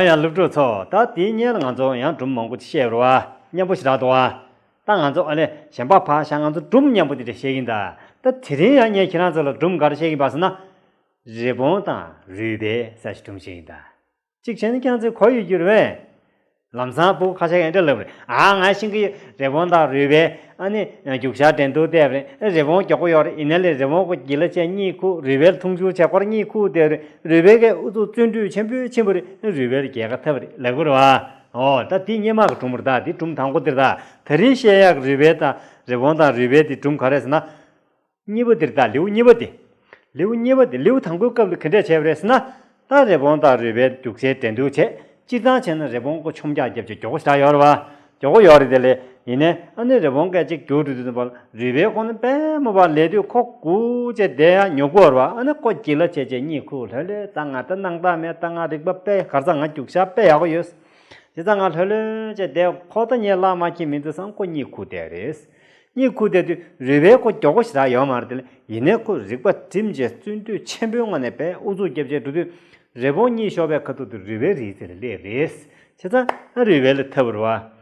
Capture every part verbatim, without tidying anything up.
ཡང་སློབ་ཕྲུག་ཚོ། ད་དེའི་སྔོན་ལ་ང་ཚོ་ཡང་སྒྲུང་མང་པོ་ཅིག་བཤད་པ་རེད་བ། སྙན་པོ་ཞེ་དྲག་འདུག་བ། ད་ང་ཚོ་ཨ་ལས་གཞན་པ་ཕར་བཞག་ང་ཚོ་སྒྲུང་སྙན་པོ་དེ་འདྲ་བཤད་ཀྱིན་གདའ། ད་དེ་རིང་ཡང་ངས་ཁྱེད་རང་ཚོ་ལ་སྒྲུང་ག་རེ་བཤད་ཀྱིན་པ་ཟེར་ན། རི་བོང་དང་རུས་སྦལ་ཟེར་ཞིག་སྒྲུང་བཤད་ཀྱིན་གདའ། གཅིག་བྱས་ན་ཁྱེད་རང་ཚོས་གོ་ཡོད་རྒྱུ་རེད་པས། ལམ་སང་སྤུ་གུ་ཁ་ཤས་ཀྱིས་འདྲ་ལབ་རེད། ཨ་ང་ཤེས་ཀྱི་ཡོད། རི་བོང་དང་རུས་སྦལ་ཨ་ནི་རྒྱུག་ཤར་འགྲན་བསྡུར་བལྟས་པ་རེད། རི་བོང་མགྱོགས་པོ་ཡོད་རེད། ཡིན་ནའི་ལས་རི་བོང་ཁོ་གྱིས་ལ་བྱས་གཉིད་ཁུག་རུས་སྦལ་འཐུང་ཆུ་བྱས་ཁོ་རང་གཉིད་ཁུག་བསྡད་རེད། རུས་སྦལ་གྱིས་ཨུ་ཚུགས་བརྩོན་འགྲུས་ཆེན་པོ་ཆེན་པོ་རེད། རུས་སྦལ་རྒྱལ་ཁ་ཐོབ་རེད་ལབ་དགོས་རེད་བ། ཨོ་ད་དེ་སྔོན་མ་གི་སྒྲུང་རེད་ད། དེ་སྒྲུང་དང་པོ་དེ་རེད་ད། དེ་རིང་བཤད་ཡག་རུས་སྦལ་དང་རི་བོང་དང་རུས་སྦལ་དེ་སྒྲུང་ག་རེ་ཟེར་ན། གཉིས་པ་དེ་རེད་ད། ལེའུ་གཉིས་པ་དེ། ལེའུ་གཉིས་པ་དེ། ལེའུ་དང་པོའི་སྐབས་ལ་ག་འདྲས་བྱས་པ་རེད་ཟེར་ན། ད་རི་བོང་དང་རུས་སྦལ་རྒྱུག་ཤར་འགྲན་བསྡུར་བྱས། སྤྱིར་བཏང་བྱས་ན་རི་བོང་ཁོ་མཆོང་རྒྱག་རྒྱབ་བྱས་མགྱོགས་པོ་ཞེ་དྲག་ཡོད་རེད་བ། མགྱོགས་པོ་ཡོད་རེད་དེ་ལས། ཡིན་ནའི་ཨ་ནི་རི་བོང་སྐད་ཅིག་རྒྱུག་འགྲོ་དུས་ཙམ་པ་ལ་རུས་སྦལ་ཁོ་ནི་དཔེ་མོ་བ་ལས་དུས་ཁོ་སྒུག་བྱས་བསྡད་ཡ་ཉོབ་པོ་རེད་བ། ཨ་ནི་ཁོ་གྱིས་ལ་བྱས་བྱས་གཉིད་ཁུག་ལྷོད་ལྷོད། ད་ང་ད་སྣང་དག་མེད། ད་ང་རིག་པ་དཔེ་གར་ས་ང་རྒྱུག་ཤར་དཔེ་ཡག་པོ་ཡོད། དེ་ཙང་ང་ལྷོད་ལྷོད་བྱས་བསྡད། ཁོ་ད་ངས་གླགས་མ་འཁྱེར་མི་འདུག་བསམ་ཁོ་གཉིད་ཁུག་བསྡད་རེད། གཉིད་ཁུག་བསྡད་དུས་རུས་སྦལ་ཁོ་མགྱོགས་པོ་ཞེ་དྲག་ཡོད་མ་རེད་དེ་ལས། ཡིན་ནའི་ཁོ་རིག་པ་བསྒྲིམས་བྱས་བརྩོན་འགྲུས་ཆེན་པོའི་ངང་ནས་དཔེ་ཨུ་ཚུགས་རྒྱབ་བྱས་འགྲོ་དུས། རི་བོང་གཉིད་ཤོར་བའི་ཁ་ཐུག་ཏུ་རུས་སྦལ་རིའི་རྩེ་ལ་སླེབས་རེད། བྱས་ཙང་ཨ་རུས་སྦལ་ལ་ཐུག་པ་རེད་བ།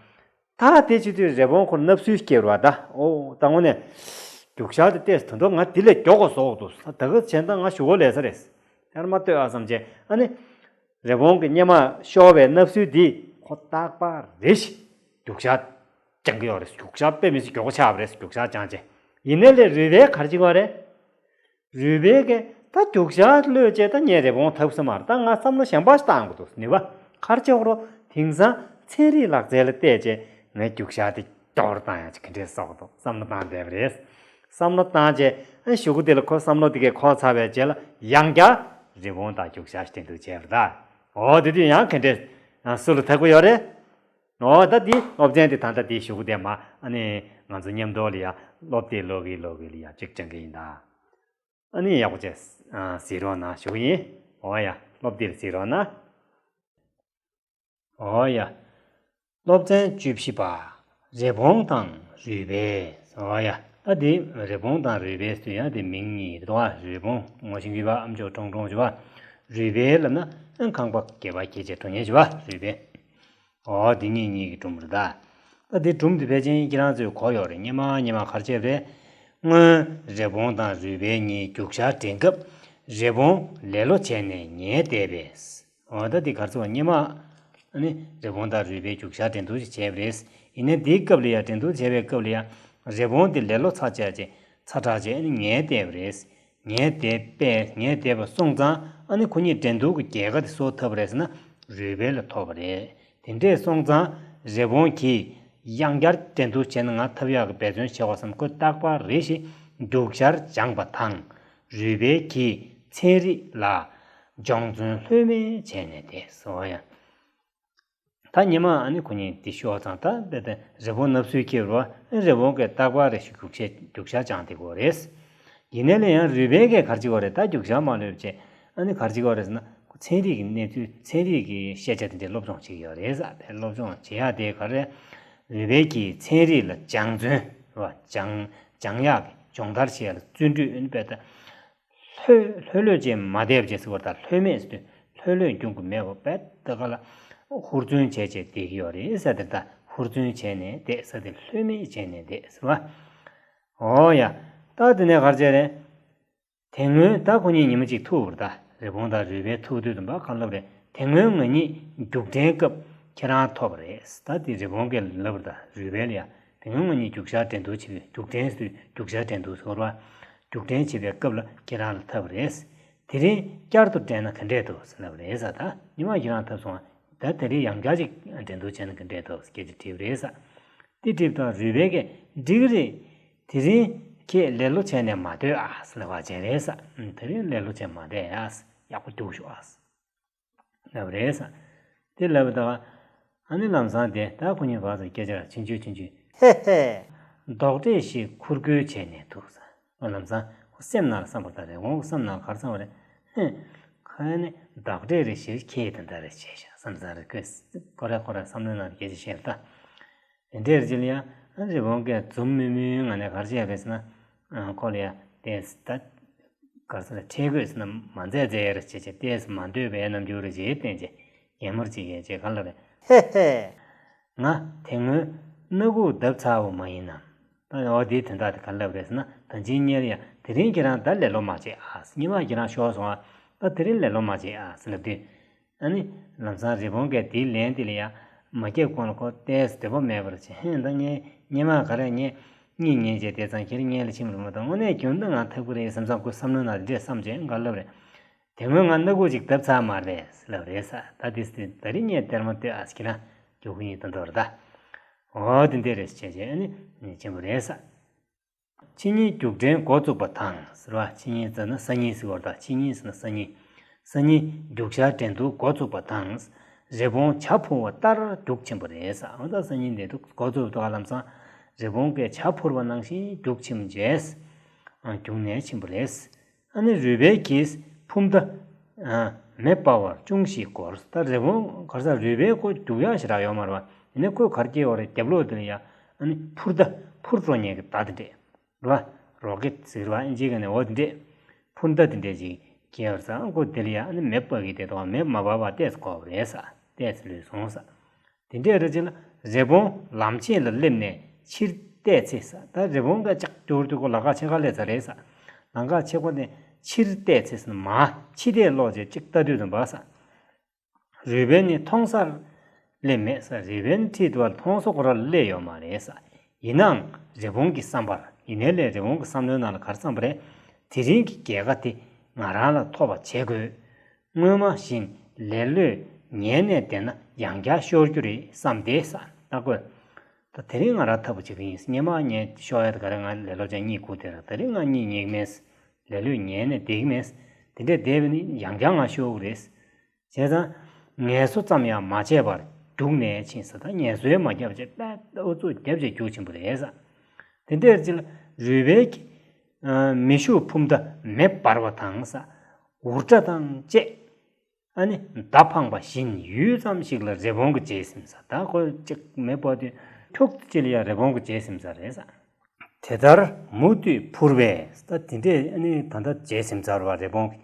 ད་དེ་བྱེད་དུས་རི་བོང་ཁོ་ལ་སྣབས་སུལ་སྐྱེས་པ་རེད་བ། ད་ཨོ་ད་དངོས་གནས་རྒྱུག་ཤར་དེ་ཏོག་ཙམ་ད་དུང་ང་དེ་ལས་མགྱོགས་པོ་བཟོ་དགོས་འདུག་ད་ག་བྱས་ན་ད་ང་གཞུག་གུ་ལས་ས་རེད། ཡར་མར་ལྟོས་ཨ་བསམ་བྱས། ཨ་ནི་རི་བོང་གི་སྔོན་མ་ཤོར་བའི་སྣབས་སུལ་འདིས་ཁོ་རྟག་པར་རེ་ཞིག་རྒྱུག་ཤར་སྦྱང་གི་ཡོད་རེད། རྒྱུག་ཤར་དཔེ་མི་སྲིད་མགྱོགས་པོ་ཆགས་པ་རེད། རྒྱུག་ཤར་སྦྱངས་བྱས། ཡིན་ནའི་ལས་རུས་སྦལ་ག་རེ་བྱེད་ཀྱི་ཡོད་རེད། རུས་སྦལ་གྱིས་ད་རྒྱུག་ཤར་གློད་བྱས་ད་ངས་རི་བོང་ཐུབ་ས་མ་རེད། ད་ང་བསམ་བློ་གཞན་པ་ཞིག་བཏང་དགོས་འདུག་ནུས་པ་ག་རེ་བྱེད་དགོས་རེད། དེང་སང་ཚན་རིག་ལག་རྩལ་ལ་བལྟས་བྱས་ངས་རྒྱུག་ཤར་དེ་མགྱོགས་པོ་བཏང་ཡག་ཅིག་ག་འདྲས་བཟོ་དགོས་འདུག་བསམ་བློ་བཏང་བསྡད་པ་རེད། བསམ་བློ་བཏང་བྱས་ཨ་གཞུག་གུ་དེ་ལ་ཁོ་བསམ་བློ་དེ་གས་འཁོར་ཚར་བའི་རྗེས་ལ་ཡང་བསྐྱར་རི་བོང་དང་རྒྱུག་ཤར་འགྲན་བསྡུར་བྱས་པ་རེད་ད། འོ་དེ་དུས་ཡང་ག་འདྲས་སུ་ལ་ཐུག་གི་ཡོད་རེད། འོ་ད་དེ་སློབ་ཚན་དེ་ད་ལྟ་དེའི་གཞུག་གུ་དེ་མ་ཨ་ནི་ང་ཚོ་མཉམ་དུ་ལ་ཡ་སློབ་དེབ་ཀློག་གི་ཀློག་གི་ལ་ཡ་ཅིག་སྦྱང་གི་ཡིན་ད། ཨ་ནི་ཡག་པོ་བྱས་གཟིགས་རོགས་གནང་ཞུ་གི་ཡིན། འོ་ཡ་སློབ་དེབ་གཟིགས་རོགས་གནང་། འོ་ཡ། སློབ་ཚན་བཅུ་བཞི་པ། རི་བོང་དང་རུས་སྦལ། འོ་ཡ། ད་དེ་རི་བོང་དང་རུས་སྦལ་ཟེར་ཡ་དེ་མིང་གཉིས་རེད་དོ། རི་བོང་ངོ་ཤེས་ཀྱི་ཡོད་པ། ཨ་མཆོག་ཀྲོང་ཀྲོང་བྱེད་པ། རུས་སྦལ་ལབ་ན་ཨ་ཁང་པ་སྒལ་པ་འཁྱེར་བྱས་འགྲོ་མཁན་བྱེད་པ་རུས་སྦལ། འོ་དེ་གཉིས་གཉིས་ཀྱི་སྒྲུང་རེད་ད། ད་དེ་སྒྲུང་དེ་ཕལ་ཆེར་ཁྱེད་རང་ཚོས་གོ་ཡོད་རེད། སྔོན་མ་སྔོན་མ་ག་རེ་བྱས་པ་རེད། སྔོན་རི་བོང་དང་རུས་སྦལ་གཉིས་རྒྱུག་ཤར་འགྲན་སྐབས་རི་བོང་ལེ་ལོ་བྱས་ནས་ཉལ་བསྡད་པས། འོ་ད་འདི་ག་རེ་ཟེར་བ། སྔོན་མ་ཨ་ནི་རི་བོང་དང་རུས་སྦལ་རྒྱུག་ཤར་འགྲན་བསྡུར་ཞིག་བྱས་པ་རེད། ཡིན་ནའི་འདིའི་སྐབས་ལ་ཡ་འགྲན་བསྡུར་བྱས་པའི་སྐབས་ལ་ཡ་རི་བོང་འདི་ལེ་ལོ་ཚ་བྱས་བྱས་ཚ་དྲགས་བྱས་ཨ་ནི་ཉལ་བསྡད་པ་རེད། ཉལ་བསྡད་པས་ཉལ་བསྡད་པ་སོང་ཙང་ཨ་ནི་ཁོ་གཉིས་འགྲན་བསྡུར་གྱི་རྒྱལ་ཁ་དེ་སུ་ལ་ཐོབ་པ་རེད་ཟེར་ན་རུས་སྦལ་ལ་ཐོབ་པ་རེད། དེ་འདྲས་སོང་ཙང་རི་བོང་གིས་ཡང་བསྐྱར་འགྲན་བསྡུར་བྱས་ན་ང་ཐོབ་ཡག་གི་འབད་བརྩོན་བྱེད་དགོས་བསམ་ཁོས་རྟག་པར་རེ་ཞིག་རྒྱུག་ཤར་སྦྱངས་པ་དང་། རུས་སྦལ་གྱིས་ཚན་རིག་ལ་སྦྱང་བརྩོན་ལྷོད་མེད་བྱས་ནས་བསྡད་སོ་ཡ། ད་ཉི་མ་ཨ་ནི་ཁོ་གཉིས་འདི་ཤོར་ཙང་ད་དཔེ་དེ་རི་བོང་ནབ་སུལ་ཁྱེར་རོ། ཨ་རི་བོང་གིས་རྟག་པར་རེ་ཞིག་རྒྱུག་ཤར་རྒྱུག་ཤར་སྦྱངས་བསྡད་ཀྱི་ཡོད་རེད། ཡིན་ནའི་ལས་ཡང་རུས་སྦལ་གྱིས་ག་རེ་བྱེད་ཀྱི་ཡོད་རེད། ད་རྒྱུག་ཤར་མ་ལྷོད་བྱས་ཨ་ནི་ག་རེ་བྱེད་ཀྱི་ཡོད་རེད་ཟེར་ན་ཁོ་ཚན་རིག་གི་གནས་ཚུལ་ཚན་རིག་གི་ཤེས་བྱ་དེ་འདྲའི་སློབ་སྦྱོང་བྱེད་ཀྱི་ཡོད་རེད་ཟེར། དེ་སློབ་སྦྱོང་བྱེད་ཡག་དེ་ག་རེ་རེད། རུས་སྦལ་གྱིས་ཚན་རིག་ལ་སྦྱང་བརྩོན་རེད་བ། སྦྱང་སྦྱང་ཡག་གི་སྦྱོང་བརྡར་བྱེད་ཡག་ལ་བརྩོན་འགྲུས་ཨ་ནི་དཔེ་ད། ལྷོད་ལྷོད་ལྷོད་ཅེས་མ་བསྡད་པ་ཅེས་ཟེར་བ་དང་ལྷོད་མེད་ཟེར་དུས་ལྷོད་ལྷོད་འགྱུར་གྱི་མེད་པ་དཔེ་ད་ག་ལ་ཧུར་བརྩོན་བྱས་བྱས་བསྡད་ཀྱི་ཡོད་རེད་ཟེར། དེ་ད་ཧུར་བརྩོན་བྱས་ནས་བསྡད་ཟེར་དེ་ལྷོད་མེད་བྱས་ནས་བསྡད་ཟེར་བ། འོ་ཡ། ད་དེ་ནས་ག་རེ་བྱས་རེད། དེ་སྔོན་ད་ཁོ་གཉིས་ཉི་མ་གཅིག་ཐུག་པ་རེད་ད། རི་བོང་དང་རུས་སྦལ་ཐུག་དུས་དུམ་པ་ག་ལབ་རེད། དེ་སྔོན་ང་གཉིས་རྒྱུགས་འགྲན་སྐབས་ཁྱེད་རང་ཐོབ་པ་རེད། ད་དེ་རི་བོང་གིས་ལབ་པ་རེད་ད་རུས་སྦལ་ལ་ཡ། དེ་སྔོན་ང་གཉིས་རྒྱུག་ཤར་འགྲན་བསྡུར་བྱེད་པའི་རྒྱུགས་འགྲན་ཟེར་དུས་རྒྱུག་ཤར་འགྲན་བསྡུར་ཟེར་བ། རྒྱུགས་འགྲན་བྱེད་པའི་སྐབས་ལ་ཁྱེད་རང་ལ་ཐོབ་པ་རེད། དེ་རིང་བསྐྱར་དུ་འགྲན་ན་ག་འདྲས་འདུག་ཟེར་ལབ་པ་རེད་ཟེར། ད་ཉི་མ་ཁྱེད་རང་ཐོབ་སོང་ང་། ད་དེ་རིང་ཡང་བསྐྱར་ཅིག་འགྲན་བསྡུར་བྱས་ན་ག་འདྲས་འདུག་ཟེར་སྐད་ཆ་དྲིས་པ་རེད་ཟེར། དེ་དྲིས་པ་དང་རུས་སྦལ་གྱིས་འགྲིག་གི་རེད། དེ་རིང་ཁྱེད་ལེ་ལོ་བྱས་ནས་མ་སྡོད་ཨ་ཟེར་ལབ་པ་བྱས་རེད་ཟེར། ཨུམ། དེ་རིང་ལེ་ལོ་བྱས་མ་སྡོད་ཨ་ཟེར། ཡག་པོ་རྒྱུགས་ཤོག་ཨ་ཟེར་ལབ་པ་རེད་ཟེར། དེ་ལབ་པ་དང་ཨ་ནི་ལམ་སང་དེ་ད་ཁོ་གཉིས་བར་དུ་སྐད་ཆ་ཕྱིན་ཆུད་ཕྱིན་ཆུད། ཧེ་ཧེ། རྡོག་ཁྲེས་ཤིག་ཁུར་དགོས་བྱས་ནས་འདུག་ཟེར། ཨ་ལམ་སང་ཁོ་སེམས་ནང་ལ་བསམ་པ་ད་རེད། འོང་བསམ་ནང་ག་རེ་བསམ་པ་རེད། ཧེ། ཁ་ནི་རྡོག་ཁྲེས་རེ་ཞིག་ཁྱེད་དེ་འདྲ་རེ་བྱས་ཤག་བསམ་བསམ་རེ་ཁོས་ཁོ་རེ་ཁོ་རེ་བསམ་བློའི་ནང་ལ་སྐད་ཆ་བཤད་ལ་ད། དེ་འདྲའི་རྗེས་ལ་ཡང་ཨ་རི་བོང་གིས་འཛུམ་དམུལ་དམུལ་ངང་ནས་ག་རེ་བྱས་པས་ཟེར་ན། ཁོ་ལ་ཡང་ཏོག་ཙམ་ད་ག་རེ་ཟེར་ན་ཁྲེལ་དགོས་ཟེར་ན་མ་མཛད་མཛད་རེ་བྱས་བྱས་ཏོག་ཙམ་མ་འདོད་པའི་རྣམ་འགྱུར་རེ་བྱས་བསྟན་བྱས་ གད་མོར་ཅིག་གས་ཅེས་ག་ལབ་རེད། ཧེ་ཧེ། ང་དེ་སྔོན་སྣ་ཁུག་བརྡབས་ཚར་བ་མ་ཡིན་ནམ། ད་འོ་དེའི་དོན་དག་དེ་ག་ལབ་རེད་ཟེར་ན། ད་ཅི་ཉེར་ཡ་དེ་རིང་ཁྱེད་རང་ད་ལེ་ལོ་མ་བྱེད་ཨ། ཉི་མ་ཁྱེད་རང་ཤོར་སོང་ཨ། ད་དེ་རིང་ལེ་ལོ་མ་བྱེད་ཨ་ཟེར་ལབ་དུས། ཨ་ནི་ལམ་སང་རི་བོང་གིས་དེའི་ལན་དེ་ལ་ཡ་མ་རྒྱབ་གོང་ལ་ཁོ་ཏོག་ཙམ་འདོད་པ་མེད་པར་བྱས། ཧེ་ད་ངས་ཉི་མ་ག་རེ་ངས་གཉིད་ཉལ་བྱས་བསྡད་ཙང་ཁྱེད་ཉལ་ལ་ཕྱིན་པ་རེད་མ་གཏོགས་དངོས་གནས་རྒྱུན་དུ་ང་ཐབས་ཀྱི་རེད་བསམ་བསམ་ཁོ་བསམ་བློའི་ནང་དེ་འདྲས་བསམ་བྱས་ག་ལབ་རེད། དེ་སྔོན་ང་སྣ་ཁུག་ཅིག་བརྡབས་ཚར་མ་རེད་ལབ་རེད་ས། ད་དེ་སྟེ་ད་རིང་ངས་སྟེར་མ་སྟེར་ཨ་ཟེར་ཁྱེད་རང་རྒྱུག་གི་ཡིན་ད་མདོར་ད། འོ་དེ་འདྲས་རེད་ཟེར་བྱས་ཨ་ནི་ཕྱིན་པ་རེད་ས། ཕྱི་ཉིན་རྒྱུགས་འགྲན་འགོ་བཙུགས་པ་དང་ཟེར་བ། ཕྱི་ཉིན་ཟེར་ན་སང་ཉིན་ཟེར་བ་རེད་ད། ཕྱི་ཉིན་ཟེར་ན་སང་ཉིན། སང་ཉིན་རྒྱུག་ཤར་འགྲན་བསྡུར་འགོ་བཙུགས་པ་དང་། རི་བོང་བྱ་འཕུར་བ་ལྟར་རྒྱུག་ཕྱིན་པ་རེད་ས། འོ་ད་སང་ཉིན་འགྲན་བསྡུར་འགོ་བཙུགས་འདུག་ག་ལམ་སང་རི་བོང་གིས་བྱ་འཕུར་བ་ནང་བཞིན་རྒྱུག་ཕྱིན་རྗེས། ཨ་རྒྱུག་ནས་ཕྱིན་པ་རེད། ཨ་ནི་རུས་སྦལ་གྱིས་ཕུ་མདའ་ཨ་མེ་སྤར་བར་ཅུང་ཞིག་འགོར། ད་རི་བོང་ག་རེ་ཟ་རུས་སྦལ་ཁོ་རྒྱུག་ཡག་ཞེ་དྲག་ཡོད་མ་རེད་པ། ཡིན་ནའི་ཁོས་ག་རེ་སྐྱེལ་བ་རེད། རྒྱབ་ལོགས་དེ་ལ་ཡ་ཨ་ནི་འཕུར་མདའ་འཕུར་འགྲོ་མཁན་གྱི་མདའ་དེ་འདྲས་རེད་པ། རོ་ཀེ་ཊི་ཟེར་བ་ཨིན་ཇིའི་སྒང་ནས། འོ་དེ་འདྲས་འཕུར་མདའ་དེ་འདྲས་ཅིག་སྐྱེལ་བར་ས། ཁོ་དེ་ལ་ཡ་ཨ་ནི་མེ་སྤར་གྱི་དེ་དང་མེ་མ་སྤར་བར་ཏོག་ཙམ་འགོར་བ་རེད་ས། ཏོག་ཙམ་ལུས་སོང་ས། དེ་འདྲས་རེད་ཅེ་ལ་རི་བོང་ལམ་ཕྱེད་ལ་སླེབས་ནས་ཕྱིར་བལྟས་ཚེ་ས། ད་རི་བོང་ག་ཅག་སྐྱོར་དུས་ཁོ་ལམ་ཁ་ཕྱེད་ཀ་སླེབས་ཚར་རེད་ས། ལམ་ཁ་ཕྱེད་ཀ་ནས་ཕྱིར་བལྟས་ཚེ་ས་ན་མར་ཕྱི་བལྟས་ལོག་བྱས་ཅིག་ལྟ་དུས་ཙམ་པ་ས། རུས་སྦལ་ནི་མཐོང་སར་སླེབས་མེད་ས། རུས་སྦལ་ནི་ཁྲིད་དུ་བ་མཐོང་ས་ཁོ་ར་སླེབས་ཡོད་མ་རེད་ས། ཡིན་ནའང་རི་བོང་གི་བསམ་པར། ཡིན་ནའི་ལས་རི་བོང་གི་བསམ་བློའི་ནང་ལ་ག་རེ་བསམ་པ་རེད། དེ་རིང་གི་རྒྱལ་ཁ་དེ་ང་རང་ལ་ཐོབ་པ་བྱེད་དགོས། སྔོན་མ་བཞིན་ལེ་ལོས་ཉལ་ནས་བསྡད་ན་ཡང་བསྐྱར་ཤོར་རྒྱུ་རེད་བསམ་སྟེ་ས། ད་ཁོས་ད་དེ་རིང་ང་རང་ཐབས་པོ་བྱེད་ཀྱི་ཡིན། སྔོན་མ་ངས་ཤོར་ཡ་དེ་ག་རེ། ང་ལེ་ལོ་བྱས་གཉིད་ཁུག་བསྡད་ར། དེ་རིང་ང་གཉིད་ཉལ་གི་མེད། ལེ་ལོས་ཉལ་ནས་བསྡད་ཀྱི་མེད། དེ་འདྲས་བསྡད་པ་ནི་ཡང་བསྐྱར་ང་ཤོར་གྱི་རེད། བྱས་ཙང་ངལ་གསོ་ཙམ་ཡང་མ་བྱས་པར་རྒྱུགས་ནས་ཕྱིན་ས། ད་ངལ་གསོ་ཡང་མ་བརྒྱབ་བྱས་པས་ཨུ་ཚུགས་བརྒྱབ་བྱས་རྒྱུགས་ཕྱིན་པ་རེད་ས། དེ་འདྲའི་རྗེས་ལ་རུས་སྦལ་གྱིས་ཨ་མེ་ཤུགས་འཕུར་མདའ་མེ་འབར་བ་དང་ས། འུར་སྒྲ་དང་བཅས་ཨ་ནི་མདའ་འཕངས་པ་བཞིན་ཡུད་ཙམ་ཞིག་ལ་རི་བོང་གི་རྗེས་ཟིན་ས། ད་ཁོ་ཅིག་མེ་འབར་དུས་ཁྱུག་ཙམ་ཅིག་ལ་ཡང་རི་བོང་གི་རྗེས་ཟིན་ས་རེད་ས། དེ་ལྟར་མུ་མཐུད་འཕུར་བས། ད་དེ་འདྲས་ཨ་ནི་ད་ལྟ་རྗེས་ཟིན་ཚར་བ་རི་བོང་གིས་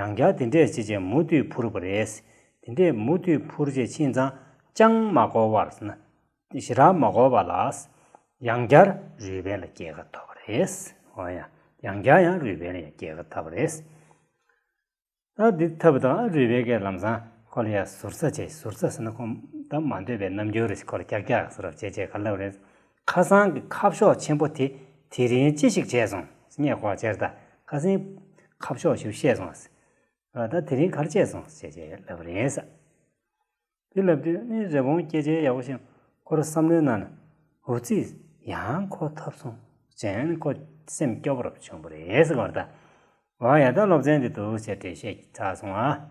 ཡང་བསྐྱར་དེ་འདྲས་བྱས་བྱས་མུ་མཐུད་འཕུར་བ་རེད། དེ་འདྲས་མུ་མཐུད་འཕུར་བྱས་ཕྱིན་ཙང་ཅང་མ་འགོར་བར་ན་ཞེ་དྲག་མ་འགོར་བ་ལ་ཡང་བསྐྱར་རུས་སྦལ་ལ་རྒྱལ་ཁ་ཐོབ་པ་རེད། འོ་ཡ། ཡང་བསྐྱར་ཡང་རུས་སྦལ་ལ་ཡང་རྒྱལ་ཁ་ཐོབ་པ་རེད། ད་འདི་ཐབས་དང་རུས་སྦལ་གྱིས་ལམ་སང་ཁོ་ལ་ཡ་ཟུར་ཟ་བྱས། ཟུར་ཟ་ཟེར་ན་ཁོ་ད་མ་འདོད་པའི་རྣམ་འགྱུར་རེ་ཁོ་ལ་ཀྱག་ཀྱག་ཟེར་བ་བྱས་བྱས་ག་ལབ་རེད། ཁ་སང་གི་ཁ་ཕྱོགས་ཆེན་པོ་དེ་དེ་རིང་ཅི་ཞིག་བྱས་སོང་ངས་ཁོ་ལ་བྱས་ད་ཁ་སང་ཁ་ཕྱོགས་ཞིག་བཤད་སོང་ཟེར། ད་དེ་རིང་ག་རེ་བྱས་སོང་ཟེར་བྱས་ལབ་རེད་ས། དེ་ལབ་དུས་ནི་རི་བོང་སྐད་ཆ་ཡག་པོ་བཤད། ཁོ་རང་བསམ་བློའི་ནང་ན་འུ་ཙི་ཡང་ཁོ་ཐོབ་སོང་ཟེར་ནས་ཁོ་སེམས་སྐྱོ་པོ་རབ་བྱུང་བ་རེད་ཟེར་བ་རེད་ད། འོ་ཡ། ད་སློབ་ཚན་འདི་འདུག་ཟེར་འགྲེལ་བཤད་ཚར་སོང་ཨ།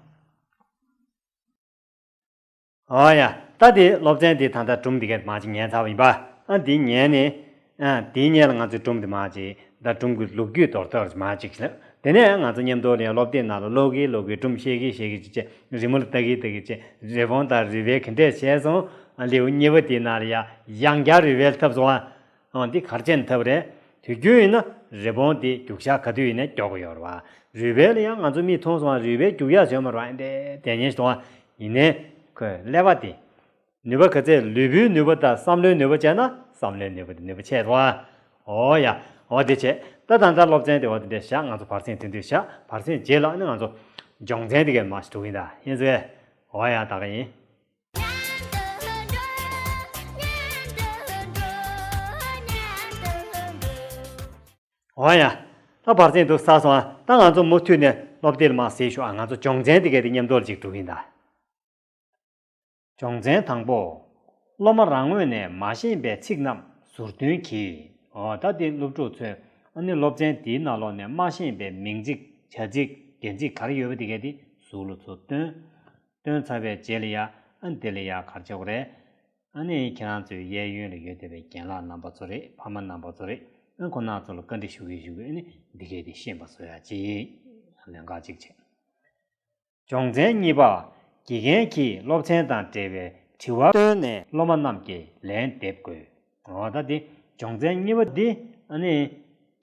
འོ་ཡ། ད་དེ་སློབ་ཚན་འདི་ད་ལྟ་སྒྲུང་འདི་གས་མ་ཅིག་ཉན་ཚར་བ་ཡིན་པ། ཨ་འདི་ཉན་ནས། ཨ་དེའི་སྔོན་ལ་ང་ཚོའི་སྒྲུང་འདི་མ་ཅིག་ད་སྒྲུང་གི་ལོ་རྒྱུས་མདོར་བསྡུས་མ་ཅིག་ལབ། དེ་ནས་ང་ཚོ་མཉམ་དུ་ལ་ཡང་སློབ་དེབ་ནང་ལ་ཀློག་གིན་ཀློག་གིན་སྒྲུང་བཤད་གིན་བཤད་གིན་བྱས་བྱས་རི་མོ་ལ་ལྟ་གིན་ལྟ་གིན་བྱས་རི་བོང་དང་རུས་སྦལ་ག་འདྲས་བྱས་སོང་། ཨ་ལེའུ་གཉིས་པ་དེའི་ནང་ལ་ཡང་ཡང་བསྐྱར་རུས་སྦལ་ཐོབ་སོང་ཨ། འོ་འདི་ག་རེ་བྱས་ནས་ཐོབ་རེད། དུས་རྒྱུན་ཡིན་ན་རི་བོང་འདི་རྒྱུག་ཤར་ག་དུས་ཡིན་ནའི་མགྱོགས་པོ་ཡོད་རེད་བ། རུས་སྦལ་ལ་ཡང་ང་ཚོ་མིག་མཐོང་སོང་བ། རུས་སྦལ་རྒྱུག་ཡག་བཟོས་མ་རེད་བ། འདི་འདྲས་དེ་ཉན་ཞིག་འདུག་བ། ཡིན་ནའི་ཁོས་ཀླད་པ་དེ། ནུས་པ་ག་ཚད། ལུས་པོའི་ནུས་པ་དང་བསམ་བློའི་ནུས་པ་བྱས་ན་བསམ་བློའི་ནུས་པ་དེ་ནུས་པ་ཆེ་འདུག་བ། འོ་ཡ། འོ་དེ་བྱས། ད་ད་ལྟ་སློབ་ཚན་དེ་འོ་དེ་འདྲས་བཞག་ང་ཚོ་བར་གསེང་དེ་དུས་བཞག་བར་གསེང་རྗེས་ལ་ནི་ང་ཚོ་སྦྱོང་ཚན་དེ་གས་མར་ཞིག་འགྲོ་གི་ཡིན་ད། ཡིན་ཟེར། འོ་ཡ། ད་ག་ཡིན། འོ་ཡ། ད་བར་གསེང་འདུག་ཚར་སོང་ཨ། ད་ང་ཚོ་མུ་མཐུད་ནས་སློབ་དེབ་ལ་མར་གཟིགས་ཤོག་ཨ། ང་ཚོ་སྦྱོང་ཚན་དེ་གས་དེ་མཉམ་དུ་ལ་ཅིག་འགྲོ་གི་ཡིན་ད། སྦྱོང་ཚན་དང་པོ། སློབ་མ་རང་ངོས་ནས་མ་ཤེས་པའི་ཚིག་རྣམས་ཟུར་འདོན་གྱིས། འོ་ད་དེ་སློབ་ཕྲུག་ཚོས་ཨ་ནི་སློབ་ཚན་འདིའི་ནང་ལོགས་ནས་མ་ཤེས་པའི་མིང་ཚིག་བྱ་ཚིག་སྒྲ་ཚིག་ག་རེ་ཡོད་པ་དེ་གས་དེ་ཟུར་ལ་ཚུར་བཏོན། བཏོན་ཚར་བའི་རྗེས་ལ་ཡ་ཨ་འདི་ལ་ཡ་ག་རེ་བྱེད་དགོས་རེད། ཨ་ནི་ཁྱེད་རང་ཚོའི་གཡས་གཡོན་ལ་ཡོད་བསྡད་པའི་རྒན་ལགས་རྣམ་པ་ཚོ་རེད། ཕ་མ་རྣམ་པ་ཚོ་རེད། ཨ་ཁོང་རྣམ་ཚོ་ལ་བཀའ་འདྲི་ཞུ་གི་ཞུ་གི། ཨ་ནི་འདི་གས་དེ་ཤེས་པ་བཟོ་ཡ་ཅིག་ལན་ཁག་ཅིག་བྱེད། སྦྱོང་ཚན་གཉིས་པ། དགེ་རྒན་གྱིས་སློབ་ཚན་དང་འབྲེལ་བའི་དྲི་བ་བཏོན་ནས་སློབ་མ་རྣམས་ཀྱིས་ལན་འདེབས་དགོས། འོ་ད་དེ་སྦྱོང་ཚན་གཉིས་པ་འདི་ཨ་ནི་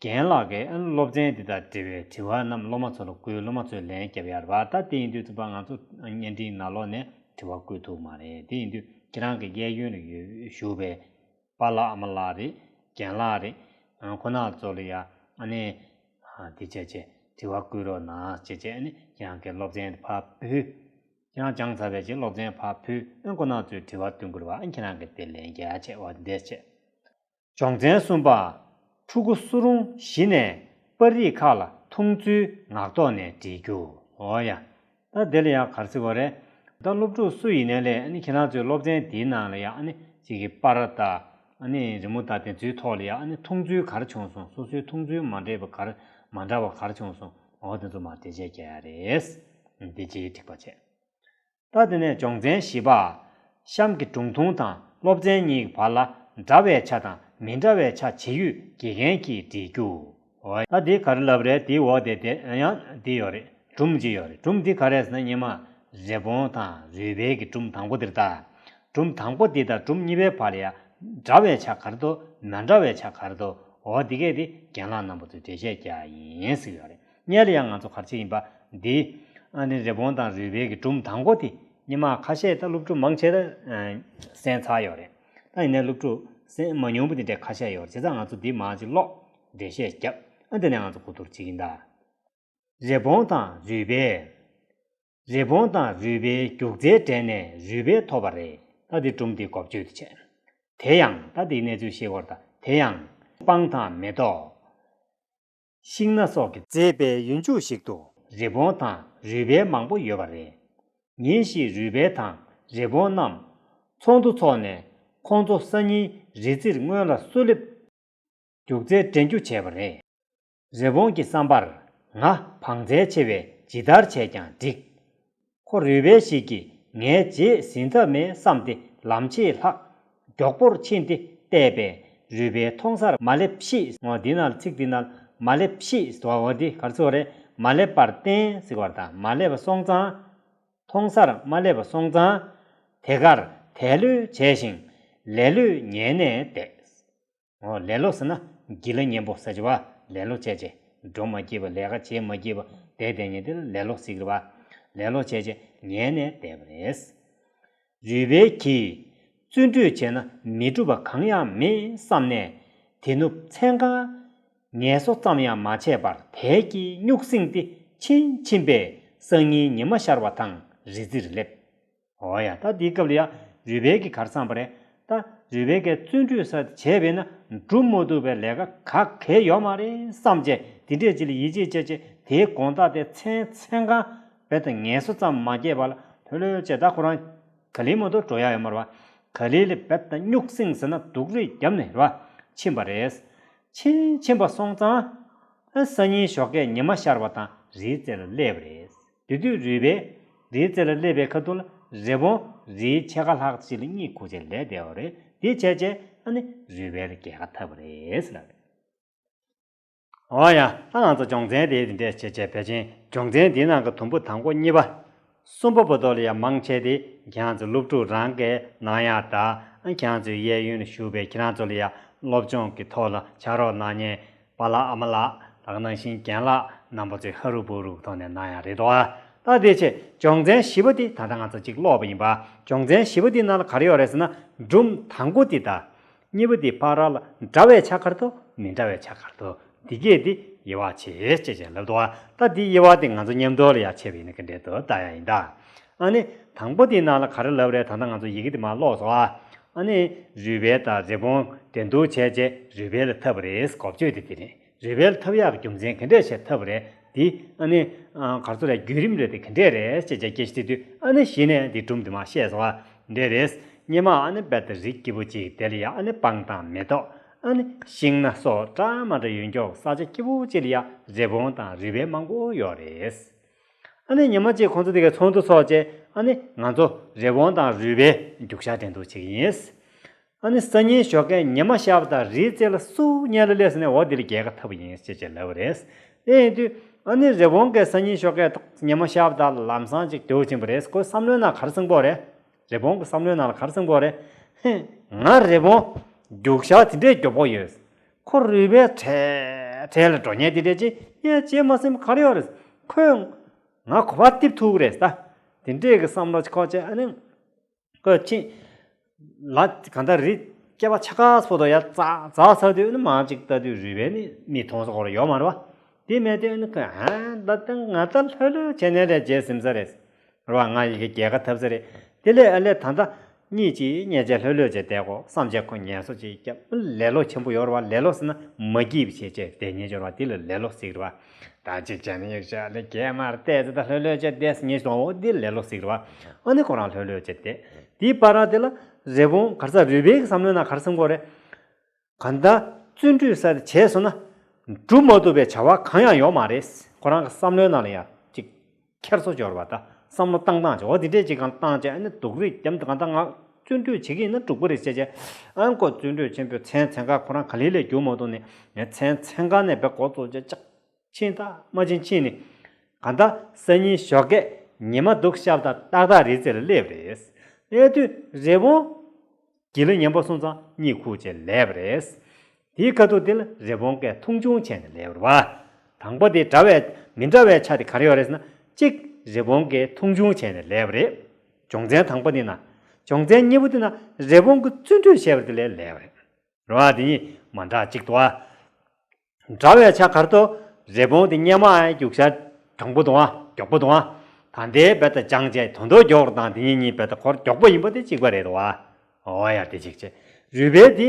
རྒན་ལགས་ཀྱིས་ཨ་ནི་སློབ་ཚན་འདི་དང་འབྲེལ་བའི་དྲི་བ་རྣམས་སློབ་མ་ཚོ་ལ་བསྐུལ། སློབ་མ་ཚོས་ལན་བརྒྱབ་ཡ་རེད་བ། ད་དེ་ཡིན་དུས་ཙམ་པ་ང་ཚོ་བརྙན་འཕྲིན་ནང་ལོགས་ནས་ དྲི་བ་བཀོད་ཐུབ་མ་རེད། དེ་ཡིན་དུས་ཁྱེད་རང་གི་གཡས་གཡོན་ལ་ཡོད་བཞུགས་པའི་པཱ་ལགས་ཨ་མ་ལགས་རེད། རྒན་ལགས་རེད། ཨ་ཁོ་ན་ཚོ་ལ་ཡ་ཨ་ནི་ཨ་འདི་བྱས་བྱས་དྲི་བ་བཀོད་རོགས་གནང་བྱས་བྱས། ཨ་ནི་ཁྱེད་རང་གི་སློབ་ཚན་དེ་ཕར་ཕུལ། ཁྱེད་རང་སྦྱངས་ཚར་བའི་རྗེས་སློབ་ཚན་ཕར་ཕུལ། ཨ་ཁོ་ན་ཚོས་དྲི་བ་བཏོན་དགོས་རེད་བ། ཨ་ཁྱེད་རང་གིས་དེ་ལན་རྒྱག་བྱས་བ་འདས་བྱས། སྦྱོང་ཚན་གསུམ་པ། ཕྲུ་གུ་སུ་རུང་གཞི་ནས་པར་རིས་ཁག་ལ་མཐོང་ཚུལ་ངག་ཐོག་ནས་འགྲེལ་རྒྱུ། འོ་ཡ། ད་དེ་ལ་ཡང་ག་རེ་ཟེར་དགོས་རེད། ད་སློབ་ཕྲུག་སུ་ཡིན་ནའི་ལས་ཨ་ནི་ཁྱེད་རང་ཚོའི་སློབ་ཚན་འདིའི་ནང་ལ་ཡང་ཨ་ནི་གཅིག་གི་པར་དང་ཨ་ནི་རི་མོ་དང་དེ་ཚོའི་ཐོག་ལ་ཡང་ཨ་ནི་མཐོང་ཚུལ་ག་རེ་བྱུང་སོང་། སོ་སོའི་མཐོང་ཚུལ་མ་འདྲེས་པ་ག་རེ་མ་འདྲ་བ་ག་རེ་བྱུང་སོང་། འོ་དེ་ཚོ་མར་འགྲེལ་བཤད་རྒྱག་ཡ་རེད། འདི་གཅིག་འགྲིག་པ་བྱས། ད་དེ་ནས་སྦྱོང་ཚན་བཞི་པ། གཤམ་གྱི་སྒྲུང་ཐུང་དང་སློབ་ཚན་གཉིས་ཀྱི་བར་ལ་འདྲ་བའི་ཆ་དང་མི་འདྲ་བའི་ཆ་ཇི་ཡོད་དགེ་རྒན་གྱིས་འགྲེལ་རྒྱུ། འོ་ད་འདི་ག་རེ་ལབ་རེད། དེའི་འོག་དེ་དེ་ཡང་འདི་ཡོད་རེད། སྒྲུང་གཅིག་ཡོད་རེད། སྒྲུང་འདི་ག་རེ་ཟེར་ན་སྔོན་མ་རི་བོང་དང་རུས་སྦལ་གྱི་སྒྲུང་དང་པོ་འདིར་ད། སྒྲུང་དང་པོ་འདི་དང་སྒྲུང་གཉིས་པའི་བར་ལ་ཡང་འདྲ་བའི་ཆ་ག་རེ་འདུག་མ་འདྲ་བའི་ཆ་ག་རེ་འདུག་འོ་འདི་གས་དེ་རྒན་ལགས་རྣམ་པ་ཚོས་འགྲེལ་བཤད་རྒྱག་ཡིན་ཟེར་ཡོད་རེད། སྔོན་ལ་ཡང་ང་ཚོ་ག་རེ་བྱས་ཡིན་པ། འདི་ཨ་ནི་རི་བོང་དང་རུས་སྦལ་གྱི་སྒྲུང་དང་པོ་དེ་སྔོན་མ་ཁ་ཤས་ད་སློབ་ཕྲུག་མང་ཆེ་ད་གསན་ཚར་ཡོད་རེད། ད་ཡིན་ནའི་སློབ་ཕྲུག་གསན་མ་མྱོང་པ་དེ་འདྲས་ཁ་ཤས་ཡོད་རེད། བྱས་ཙང་ང་ཚོ་འདི་མར་ཅིག་ཀློག་འགྲེལ་བཤད་རྒྱབ། ཨ་འདི་ནས་ང་ཚོ་གོ་བསྡུར་བྱེད་ཀྱིན་གདའ། རི་བོང་དང་རུས་སྦལ། རི་བོང་དང་རུས་སྦལ་རྒྱུག་རྩལ་འགྲན་ནས་རུས་སྦལ་ཐོབ་པ་རེད། ད་འདི་སྒྲུང་འདི་འགོ་བརྗོད་དུ་བྱས། དེ་ཡང་ད་འདིའི་གནས་ཚུལ་ཤེས་དགོས་རེད་ད། དེ་ཡང་སྤང་དང་མེ་ཏོག་ཤིང་སྣ་སོགས་ཀྱིས་མཛེས་པའི་ཡུལ་ལྗོངས་ཤིག་ཏུ་རི་བོང་དང་རུས་སྦལ་མང་པོ་ཡོད་པ་རེད། ཉིན་ཞིག་རུས་སྦལ་དང་རི་བོང་རྣམས་ཚོགས་འདུ་འཚོགས་ནས་ཁོང་ཚོ་སང་ཉིན་རི་རྩེར་སྔོན་ལ་སོ་སླེབས་རྒྱུག་རྩལ་འགྲན་རྒྱུ་བྱས་པ་རེད། རི་བོང་གི་བསམ་པར་ང་བང་རྩལ་ཆེ་བས་ཇི་ལྟར་བྱས་ཀྱང་འགྲིག་ཁོ་རུས་སྦལ་ཞིག་གིས་ངའི་རྗེས་ཟིན་ཐབས་མེད་བསམ་སྟེ་ལམ་ཆེས་ལྷག་མགྱོགས་པོར་ཕྱིན་ཏེ་བལྟས་པས་རུས་སྦལ་མཐོང་སར་མ་སླེབས་ཤིག་འོ་འདི་ནང་ཚིག་འདི་ནང་མ་སླེབས་ཤིག་ཟེར་བ་འོ་འདི་ག་རེ་ཟེར་བ་རེད། མ་སླེབས་པར་བརྟེན་ཟེར་བ་དང་མ་སླེབས་པ་སོང་ཙང་། མཐོང་སར་མ་སླེབས་པ་སོང་ཙང་། དེ་གར་དལ་ལྷོད་བྱས་ཤིང་ལེ་ལོས་ཉལ་ནས་བསྡད། འོ་ལེ་ལོ་ཟེར་ན་སྒྱིད་ལ་ཉན་པོ་ཟེར་གྱི་བ། ལེ་ལོ་བྱས་བྱས་འགྲོ་མ་སྐྱིད་པ་ལས་ཀ་བྱེད་མ་སྐྱིད་པ་བསྡད་བསྡད་ཉན་དེ་ལ་ལེ་ལོ་ཟེར་གྱི་རེད་བ། ལེ་ལོ་བྱས་བྱས་ཉལ་ནས་བསྡད་པ་རེད། རུས་སྦལ་གྱིས་བརྩོན་འགྲུས་བྱས་ན་མི་འགྲུབ་པ་གང་ཡང་མེད་བསམ་ནས་དེ་ནུབ་མཚན་གང་ངལ་གསོ་ཙམ་ཡང་མ་བྱས་པར་དལ་གྱིས་སྨྱུག་སྲིང་སྟེ་ཕྱིན་ཕྱིན་པས་སང་ཉིན་ཉི་མ་ཤར་བ་དང་རི་རྩེར་སླེབས། འོ་ཡ། ད་འདིའི་སྐབས་ལ་ཡ་རུས་སྦལ་གྱིས་ག་རེ་བསམ་པ་རེད། ད་རུས་སྦལ་གྱིས་བརྩོན་འགྲུས་ས་བྱས་པས་ན་འགྲུབ་མ་ཐུབ་པའི་ལས་ཀ་ག་གེ་ཡོད་མ་རེད་བསམ་བྱས་དེ་འདྲས་ཅིག་ལ་ཡིད་ཆེས་བྱས་བྱས་དེའི་དགོང་དག་དེ་མཚན་མཚན་གང་རྦད་དེ་ངལ་གསོ་ཙམ་མ་བསྐྱལ་བ་ལ་ལྷོད་ལྷོད་བྱས་ད་ཁོ་རང་ག་ལེར་མ་གཏོགས་འགྲོ་ཡ་ཡོད་མ་རེད་བ། ག་ལེར་ལ་རྦད་དེ་སྨྱུག་སྲིང་ཟེར་ན་སྡུག་རུས་བརྒྱབ་ནས་རེད་བ། ཕྱིན་པ་རེད། ཕྱིན་ཕྱིན་པ་སོང་ཙང་། ཨ་སང་ཉིན་ཞོགས་ཀས་ཉི་མ་ཤར་བ་དང་རིའི་རྩེ་ལ་སླེབས་པ་རེད། དེ་དུས་རུས་སྦལ་རིའི་རྩེ་ལ་སླེབས་པའི་ཁ་ཐུག་ལ་རི་བོང་རིའི་ཕྱེད་ཀ་ལྷག་ཅིག་ལ་གཉིད་ཁུག་བྱས་ལས་བསྡད་པ་རེད། དེ་བྱས་རྗེས་ཨ་ནི་རུས་སྦལ་ལ་རྒྱལ་ཁ་ཐོབ་པ་རེད་ཟེར་ལབ་རེད། འོ་ཡ། ད་ང་ཚོ་སྦྱོང་ཚན་དེ་འདི་འདྲས་བྱས་བྱས་ཕལ་ཆེར་སྦྱོང་ཚན་འདིའི་ནང་གི་དུམ་བུ་དང་པོ་གཉིས་པ། གསུམ་པ་བར་དུ་ལ་ཡང་མང་ཆེ་དེ་ཁྱེད་རང་ཚོ་སློབ་ཕྲུག་རང་གིས་གནང་ཡག་དང་ཁྱེད་རང་ཚོའི་གཡས་གཡོན་ལ་བཞུགས་པའི་ཁྱེད་རང་ཚོ་ལ་ཡང་སློབ་སྦྱོང་གི་ཐོག་ལ་ཕྱག་རོགས་གནང་མཁན་པཱ་ལགས་ཨ་མ་ལགས་ད་ག་ནང་བཞིན་རྒན་ལགས་རྣམ་པ་ཚོས་ཧ་རུ་བུ་རུ་གི་ཐོག་ནས་གནང་ཡག་རེད་དོ། ད་དེ་བྱས་སྦྱོང་ཚན་བཞི་པ་དེ་ད་ལྟ་ང་ཚོ་གཅིག་ཀློག་པ་ཡིན་པ། སྦྱོང་ཚན་བཞི་པ་དེའི་ནང་ལ་ག་རེ་ཡོད་རེད་ཟེར་ན་སྒྲུང་དང་པོ་དེ་དང་། གཉིས་པ་དེ་ཕར་ར་ལ་འདྲ་བའི་ཆ་ག་རེ་འདུག་མི་འདྲ་བའི་ཆ་ག་རེ་འདུག་འདི་གས་དེ་དབྱེ་བ་ཕྱེ་ཅེས་བྱས་ལབ་འདུག་ད་འདི་དབྱེ་བ་དེ་ང་ཚོ་མཉམ་དུ་ལ་ཡ་ཕྱེ་བ་ཡིན་ན་ག་འདྲས་འདུག་ལྟ་ཡ་ཡིན་ད། ཨ་ནི་དང་པོ་དེའི་ནང་ལ་ག་རེ་ལབ་རེད། ད་ལྟ་ང་ཚོ་ཡི་གེ་དེ་མར་ཀློག་སོང་ཨ། ཨ་ནི་རུས་སྦལ་དང་རི་བོང་འགྲན་བསྡུར་བྱས་རྗེས་རུས་སྦལ་ལ་འཐབ་པ་རེད། འགོ་བརྗོད་དེ་དེ་རེད། རུས་སྦལ་ལ་འཐབ་ཡག་གི་རྒྱུ་མཚན་ག་འདྲས་བྱས་འཐབ་པ་རེད། འདི་ཨ་ནི་ཨ་ག་རེ་ཟེར་རེད། བརྒྱུད་རིམ་རེད་དེ་ག་འདྲས་རེད་ཅེས་བྱས་སྐད་ཆ་དྲིས་དུས་ཨ་ནི་གཞི་ནས་འདི་སྒྲུང་འདི་མར་བཤད་སོང་ཨ། འདྲས་རེད། སྔོན་མ་ཨ་ནི་རྦད་དེ་རི་སྐྱིད་པོ་ཅིག་དེ་ལ་ཡ་ཨ་ནི་སྤང་དང་མེ་ཏོག་ཨ་ནི་ཤིང་སྣ་སོགས་འདྲ་མ་འདྲ་ཡོད་མགྱོགས་ས་ཆ་སྐྱིད་པོ་ཅིག་ལ་ཡ་རི་བོང་དང་རུས་སྦལ་མང་པོ་ཡོད་རེད། ཨ་ནི་ཉི་མ་གཅིག་ཁོང་ཚོ་དེ་གའི་ཚོགས་འདུ་ཚོགས་རྗེས་ཨ་ནི་ང་ཚོ་རི་བོང་དང་རུས་སྦལ་རྒྱུག་ཤར་འགྲན་བསྡུར་བྱེད་ཀྱི་ཡིན། ཨ་ནི་སང་ཉིན་ཞོགས་ཀས་ཉི་མ་ཤར་བ་དང་རིའི་རྩེ་ལ་སུ་སྔོན་ལ་སླེབས་ཟེར་ནས་འོ་འདི་ལ་རྒྱལ་ཁ་ཐོབ་པ་ཡིན་ཅེས་བྱས་ལབ་པ་རེད། དེ་ཡིན་དུས་ཨ་ནི་རི་བོང་གིས་སང་ཉིན་ཞོགས་ཀས་ཉི་མ་ཤར་བ་དང་ལམ་སང་ཅིག་རྒྱུག་ཕྱིན་པ་རེད། ཁོའི་བསམ་བློའི་ནང་ག་རེ་སེམས་ཁོག་རེད། རི་བོང་གི་བསམ་བློའི་ནང་ལ་ག་རེ་སེམས་ཁོག་རེད། ཧེ། ང་རི་བོང་རྒྱུག་ཤར་དེ་འདྲས་མགྱོགས་པོ་ཡོད། ཁོ་རུས་སྦལ་བྲལ་བྲལ་ལ་འགྲོ་མཁན་དེ་འདྲས་ཅིག་ཡང་བྱེད་མ་སེམས་ག་རེ་ཡོད་རེད། ཁོས་ང་གོ་བ་རྡིབ་ཐུབ་ཀྱི་རེད་ད། དེ་འདྲས་ཀྱི་བསམ་བློ་ཅིག་ཁོག་བྱས་ཨ་ནི། པ་ཕྱིན། ལ་གང་ལྟར་རི་སྐེད་པ་ཆག་ཁ་སོ་དོ་ཡ་ཙག་ཙག་ཚར་དུས་ནི་མང་ཅིག་ལྟ་དུས་རུས་པའི་ནི་མི་མཐོང་ས་སྐོར་ཡོད་མ་རེད་བ། དེ་མེད་དུས་ནི་ཁོས་ཧ་ད་ད་ང་ད་ལྷོད་ལྷོད་བྱས་ནས་ལས་བྱས་ཟིན་ས་རེད། རེད་བ། ང་ཡི་གེ་རྒྱལ་ཁ་ཐོབ་ས་རེད། དེ་ལས་ཨ་ལས་ད་ད་གཉིད་ཅིག་ཉལ་བྱས་ལྷོད་ལྷོད་བྱས་བསྡད་གོ་བསམ་བྱས་ཁོ་ངལ་གསོ་ཅིག་བརྒྱབ། ལེ་ལོ་ཆེན་པོ་ཡོད་རེད་བ། ལེ་ལོ་ཟེར་ན་མ་སྐྱིད་པ་བྱས་བྱས་བསྡད་ཉེན་ཡོད་རེད་བ། དེ་ལ་ལེ་ལོ་ཟེར་གི་རེད་བ། ད་ཅིག་བྱས་ན་ཡག་ཤག་ལས་རྒྱལ་མར་བལྟས་ཚེ་ད་ལྷོད་ལྷོད་བྱས་བསྡད་ཉེན་གཏོང་འོ་དེ་ལེ་ལོ་ཟེར་གི་རེད་བ། ཨ་ནི་ཁོ་རང་ལྷོད་ལྷོད་བྱས་བསྡད། དེའི་བར་དེ་ལ་རི་བོང་གར་ས་རུས་པའི་བསམ་བློའི་ནང་གར་སེམས་ཁོ་རེད། གང་ལྟར་བརྩོན་འགྲུས་ས་དེ་བྱས་སོང་ན། སྒྲུབ་མ་ཐུབ་པའི་བྱ་བ་གང་ཡང་ཡོད་མ་རེད། ཁོ་རང་གི་བསམ་བློའི་ནང་ལ་ཡང་ཅིག་འཁྱེར་སོ་འབྱོར་བ་དང་བསམ་བློ་བཏང་སྟངས་ཅིག་འོ་དེ་འདྲས་ཅིག་གང་བཏང་བྱས་ཨ་ནི་སྡུག་རུས་རྒྱབ་འདུག་གང་ལྟར་ང་བརྩོན་འགྲུས་བྱེད་ཀྱི་ཡིན་ན་འགྲུབ་ཀྱི་རེད་བྱས་བྱས། ཨ་ཁོ་བརྩོན་འགྲུས་ཆེན་པོས་མཚན་མཚན་ཁ་ཁོ་རང་ག་ལེ་ལས་རྒྱུག་མ་ཐུབ་ནས་མཚན་མཚན་ཁ་ནས་བས་འགོ་བཙུགས་བྱས་ཅག་ཕྱིན་ད་མ་ཕྱིན་ཕྱིན་ནས། གང་ལྟར་སང་ཉིན་ཞོགས་ཀས་ཉི་མ་སྡུག་ཤར་དང་ཏག་ཏག་རི་རྩེ་ལ་སླེབས་རེད། སླེབས་དུས་རི་བོང་གི་ལ་ཉན་པ་སོང་ཙང་གཉིད་ཁུག་བྱས་ལེབ་རེད། དེའི་ཁ་ཐུག་དེ་ལ་རི་བོང་གིས་མཐོང་ཆུང་བྱས་ནས་ལེབ་རེད་བ། དང་པོ་དེ་འདྲ་བའི་མི་འདྲ་བའི་ཆ་དེ་ག་རེ་ཡོད་རེད་ཟེར་ན། གཅིག་རི་བོང་གིས་མཐོང་ཆུང་བྱས་ནས་ལེབ་རེད། སྦྱོང་ཚན་དང་པོ་དེ་ན། སྦྱོང་ཚན་གཉིས་པོ་དེ་ན་རི་བོང་གིས་བརྩོན་འགྲུས་བྱས་པ་དེ་ལས་ལེབ་རེད། རེད་བ། དེ་གཉིས་མ་འདྲ་གཅིག་འདུག་བ། འདྲ་བའི་ཆ་ག་རེ་འདུག་རི་བོང་དེ་སྔོན་མ་རྒྱུག་ཤར་དྲང་པོ་འདུག་ཨ། མགྱོགས་པོ་འདུག་ཨ། ད་ལྟའི་བས་ད་སྦྱངས་བྱས་དོན་དུ་མགྱོགས་དང་དེ་གཉིས་གཉིས་བས་ད་ཁོར་མགྱོགས་པོ་ཡིན་པ་དེ་གཅིག་པ་རེད་འདུག་ཨ། འོ་ཡ་དེ་གཅིག་བྱས། རུས་པའི་དེ་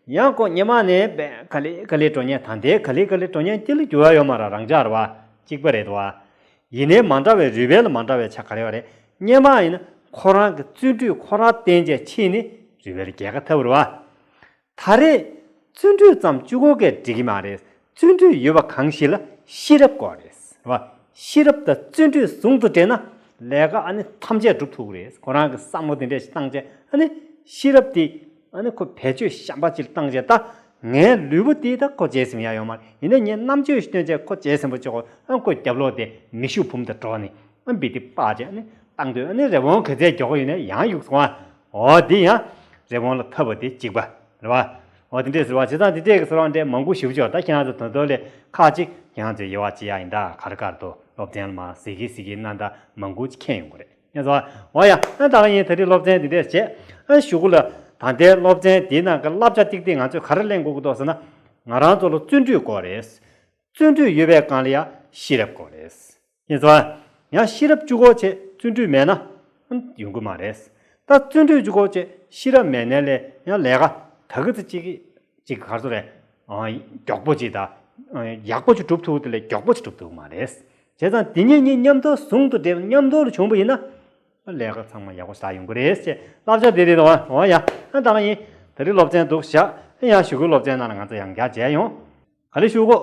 ཡང་ཁོ་སྔོན་མ་ནས་བས་ག་ལེ་ག་ལེ་འགྲོ་མཁན་ད་ལྟའི་ག་ལེ་ག་ལེ་འགྲོ་མཁན་དེ་ལ་འགྱུར་བ་ཡོད་མ་རེད། རང་འཇགས་རེད་བ། གཅིག་པ་རེད་འདུག་ཨ། ཡིན་ནའི་མ་འདྲ་བའི་རུས་པའི་ལ་མ་འདྲ་བའི་ཆ་ག་རེ་ཡོད་རེད། སྔོན་མ་ཡིན་ན་ཁོ་རང་གི་བརྩོན་འགྲུས་ཁོ་རང་བརྟན་བྱས་ཕྱིན་ནས་རུས་པའི་ལ་རྒྱལ་ཁ་ཐོབ་རེད་བ། ད་རེས་བརྩོན་འགྲུས་ཙམ་གཅིག་པོ་གིས་འགྲིག་གི་མ་རེད། བརྩོན་འགྲུས་ཡོད་པ་གང་ཞིག་ལ་ཤེས་རབ་དགོས་རེད། རེད་བ། ཤེས་རབ་དང་བརྩོན་འགྲུས་ཟུང་དུ་འབྲེལ་ན་ལས་ཀ་ཨ་ནི་ཐམས་ཅད་སྒྲུབ་ཐུབ་ཀྱི་རེད། ཁོ་རང་གི་བསམ་བློ་དེ་འདྲས་ཞིག་བཏང་བྱས་ཨ་ནི་ཤེས་རབ་དེ་ཨ་ནི་ཁོ་བེད་སྤྱོད་གཞན་པ་ཅིག་བཏང་བྱས་ད་ངའི་ལུས་པོ་དེ་ད་ཁོ་བྱས་ཟིན་ཡ་ཡོད་མ་རེད། ཡིན་ན་ངའི་རྣམ་དཔྱོད་ཞིག་བཏོན་བྱས་ཁོ་བྱས་ཟིན་པ་ཅིག་གོ་ཨ་ཁོ་རྒྱབ་ལོགས་དེ་མེ་ཤུགས་བུམ་དང་འགྲོགས་ནས། ཨ་འབི་དེ་སྤར་བྱས་ནི་བཏང་དུས་ཨ་ནི་རི་བོང་ག་ཚད་མགྱོགས་ཡོད་ན་ཡང་གཡུག་སོང་ཨ། འོ་འདི་ཡང་རི་བོང་ལ་ཐབས་པ་དེ་གཅིག་པ་རེད་བ། འོ་དེ་འདྲས་ཟེར་བ་བྱས་ཙང་དེ་འདྲས་ཀྱི་ཟེར་བ་འདྲས་མང་པོ་ཞིབ་ཆོག་ད་ཁྱེད་རང་ཚོ་ད་དུང་ལས་ཁག་ཅིག་ཁྱེད་རང་ཚོས་དབྱེ་བ་ཕྱེ་ཡ་ཡིན་ད་ག་རེ་ག་རེ་འདུག་སློབ་ཚན་ལ་མ་གཟིགས་གི་གཟིགས་གི་གནང་ད་མང་པོ་ཅིག་མཁྱེན་ཡོང་གི་རེད་ཡིན་ཙང་འོ་ཡ་ཨ་ད་ལ་ཡིན་ད་རེས་སློབ་ཚན་དེ་འདྲས་བྱས་ཨ་གཞུག་གུ་ལ་ད་ལྟའི་སློབ་ཚན་དེའི་ནང་གི་བསླབ་བྱ་ཏིག་ཏིག་ང་ཚོས་ག་རེ་ལེན་དགོས་ཀྱི་འདུག་ཟེར་ན་ང་རང་ཚོ་ལ་བརྩོན་འགྲུས་དགོས་རེད། བརྩོན་འགྲུས་ཡོད་པའི་སྒང་ལ་ཡང་ཤེས་རབ་དགོས་རེད། ཡིན་ཙང་ཡང་ཤེས་རབ་གཅིག་པོ་བྱས་བརྩོན་འགྲུས་མེད་ན་ཡོང་གི་མ་རེད། ད་བརྩོན་འགྲུས་གཅིག་པོ་བྱས་ཤེས་རབ་མེད་ནའི་ལས་ཡང་ལས་ཀ་ད་གི་ཚེ་གཅིག་གཅིག་ག་རེ་ཟེར་རེད། མགྱོགས་པོ་ཅིག་དང་ཡག་པོ་ཅིག་སྒྲུབ་ཐུབ་དེ་ལས་མགྱོགས་པོ་ཅིག་སྒྲུབ་ཐུབ་མ་རེད། བྱས་ཙང་དེ་གཉིས་གཉིས་མཉམ་དུ་ཟུང་དུ་འབྲེལ་མཉམ་དུ་ལ་བྱུང་བ་ཡིན་ན་ལས་ཀ་ཚང་མ་ཡག་པོ་ཞིག་ཡོང་གི་རེད་ཅེས་བསླབ་བྱ་དེ་རེད་དོ། འོ་ཡ་ཨ་ད་ང་ཡིན་ད་རེས་སློབ་ཚན་འདུག་བཞག་ཡང་གཞུག་གུའི་སློབ་ཚན་ནང་ལ་ང་ཚོ་ཡང་བསྐྱར་མཇལ་ཡོང་། ག་ལེ་ཞུ་གོ།